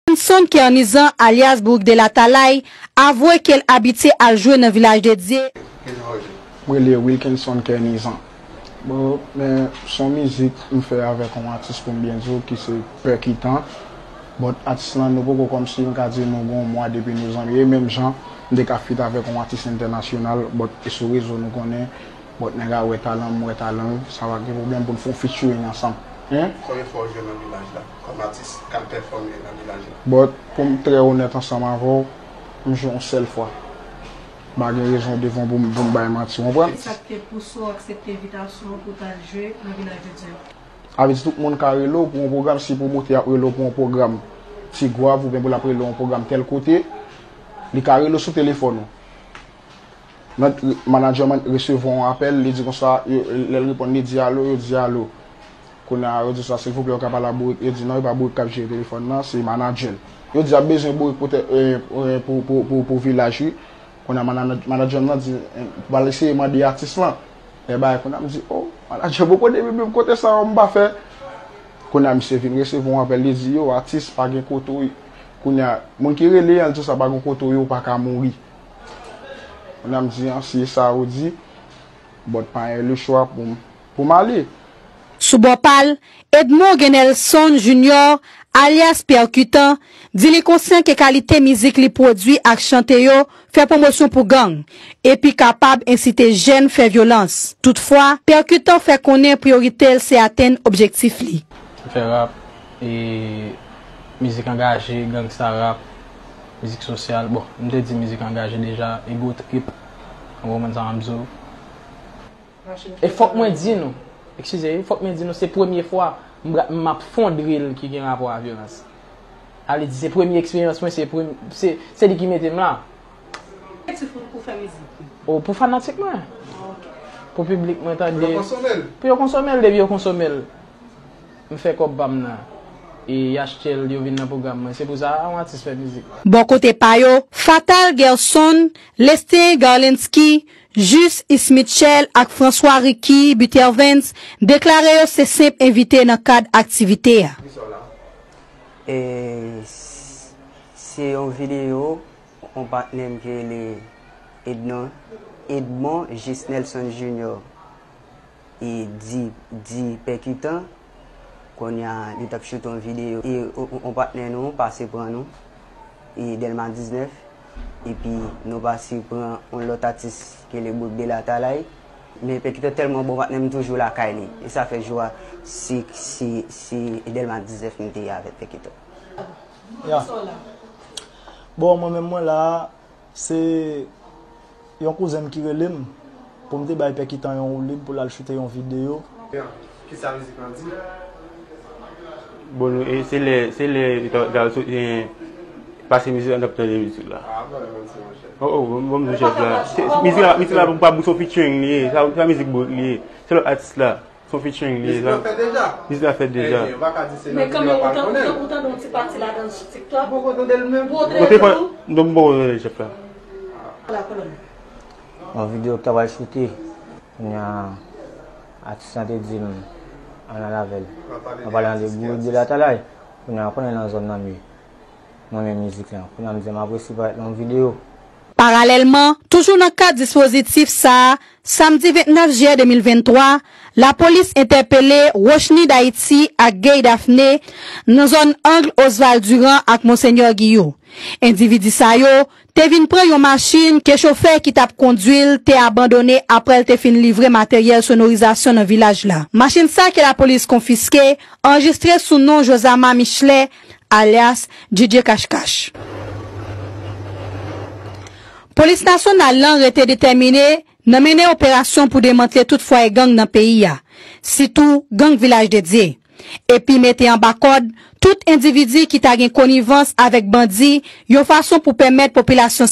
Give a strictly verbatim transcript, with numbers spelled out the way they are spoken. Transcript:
Wilkinson Kernizan, alyas Bourik de Latalay, avwe ke l abitye al jwe nan Vilaj de Dye. Mwen rele Wilkinson Kernizan. Bon, men se yon mizik m fè avèk yon atis, pou m byen di w, ki se Pèkitan. But atis lan, nou poko, kòmsi m ka di nou gen yon mwa depi nou zanmi. E menm jan, m te ka feat avèk yon atis entènasyonal, but e sou rezo nou konnen. But nèg la wè talan m, m wè talan l, sa pa gen pwoblèm pou n fè yon featuring ansanm. Hein? Konbyen fwa w jwe nan Vilaj la, kòm atis k ap pèfòme nan Vilaj la? But pou m trè onèt ansanm avè w, m jwe yon sèl fwa. M pa gen rezon devan pou m, pou m bay manti, w konprann? Sa k te pouse w aksepte envitasyon an pou w t al jwe nan Vilaj de Dye? Sa vle di tout moun ka rele w pou yon pwogram, si pwomotè ap rele w pou yon pwogram Ti Gwav oubyen pou l ap rele w yon pwogram tèl kote, li ka rele w sou telefòn ou. Nan, manadjè mwen resevwa yon apèl, li di konsa, yo, lè l reponn, li di alo, yo di alo. Kounye a, yo di sa, silvouplè, ou ka pale a Bourik? Yo di non, e pa Bourik k ap jere telefòn nan, se manadjè l. Yo di y ap bezwen Bourik pou tè, e, e, pou, pou, pou, pou Vilaj, wi. Kounye a, mana-, manadjè m nan di, e, pral eseye mande atis lan. Lè bagay, kounye a, m di, o, manadjè poko depi menm kote sa yo m pa fè. Kounye a, misye vin resevwa yon apèl, li di, yo, atis, pa gen kote w. Kounye a, moun ki rele an, l di sa, pa gen kote w ye, ou pa ka mouri. Kounye a, m di, an, si e sa ou di, but pa gen lechwa pou m, pou m ale. Sou bò pa l, Edmond Genelson Junior, alyas Pèkitan, di li konsyan ke kalite mizik li pwodui ak chante yo fè pwomosyon pou gang, epi kapab ensite jèn fè vyolans. Toutfwa, Pèkitan fè konnen priyorite l se atenn objektif li. M fè rap, e mizik angaje, gangsta rap, mizik sosyal. Bon, m te di mizik angaje deja, ego trip, ou konprann sa m ap di w. E fòk mwen di nou, eskize, fòk mwen di nou, se premye fwa m bra-, m ap fè yon drill ki gen rapò a vyolans. Sa vle di, se premye eksperyans mwen, se prem-, se, se li ki mete m la. Objektif ou pou fè mizik? O, pou fanatik mwen. Ah, ok. Pou piblik mwen tande. Pou yo konsome l? Pou yo konsome l, depi yo konsome l, m fè kòb pa m nan. E y achte l, yo vin nan pwogram mwen. Se pou sa, yon atis fè mizik. Bò kote pa yo, Fatal Gerson, Lestin Garlinski, Jus Ismitchel ak François Ricky Butervens deklare yo se senp envite nan kad aktivite a. E s-, se yon videyo yon patnè m ki rele Ednon, Edmond Gisnelson Junior, e di, di Pèkitan. Kounye a, li t ap choute yon videyo. E yon, yon, yon patnè nou pase pran nou, e Dèlma diznèf. Epi nou pase pran yon lòt atis ki rele Bouk de Latalay. Men Pèkitan tèlman bon patnè, m toujou lakay li. E sa fè jou a, se, se, se Dèlma diznèf m te ye avèk Pèkitan. Ya. Bon, mwen menm mwen la, se yon kouzen m ki rele m pou m te bay Pèkitan yon woulib pou l al choute yon videyo. Kisa mizik lan di? Bon, nou, e se lè, se lè yo ta, ta sot, e, pase mizik la, n ap tande mizik la. Ah, bon, bon, se monchè. Oh, oh, bon, bon, chèf la. Se, mizik la, mizik la, pa, pa, se yon featuring li ye. Sa, sa mizik Bouk li ye. Se lòt atis la. Se yon featuring li ye. Mizik la fèt deja? Mizik la fèt deja. Ebyen, ou pa ka di se nan videyo a pral konnen. Men kanmenm, ou tande, ou tande yon ti pati ladan sou TikTok? Ou poko tande l menm? Ou tande l tou? Non, m poko tande l, chèf la. Ala kolòn. Yon videyo ki ta pral choute. Kounye a, atis lan te di m, ann al avè l. Mwen pale de Bourik de Latalay. Kounye a, konnen nan zòn nan m ye. Mwen renmen mizik lan. Kounye a, m di m ap resi parèt nan yon videyo. Paralèlman, toujou nan kad dispozitif sa a, samdi vennèf jiyè de mil venntwa, lapolis entèpele Rochny D'Haïti ak Gay Daphné nan zòn ang Oswald Durand ak Monseigneur Guillot. Endividi sa yo te vin pran yon machin ke chofè ki t ap kondwi l te abandone apre l te fin livre materyèl sonorizasyon nan vilaj la. Machin sa ke lapolis konfiske anrejistre sou non Josama Michelet, alyas Djidje Kachkach. Polis nasyonal lan rete detèmine nan mennen operasyon pou demantle tout fwaye gang nan peyi a, sitou gang Vilaj de Dye, epi mete anba kòd tout endividi ki ta gen konivans avèk bandi, yon fason pou pèmèt popilasyon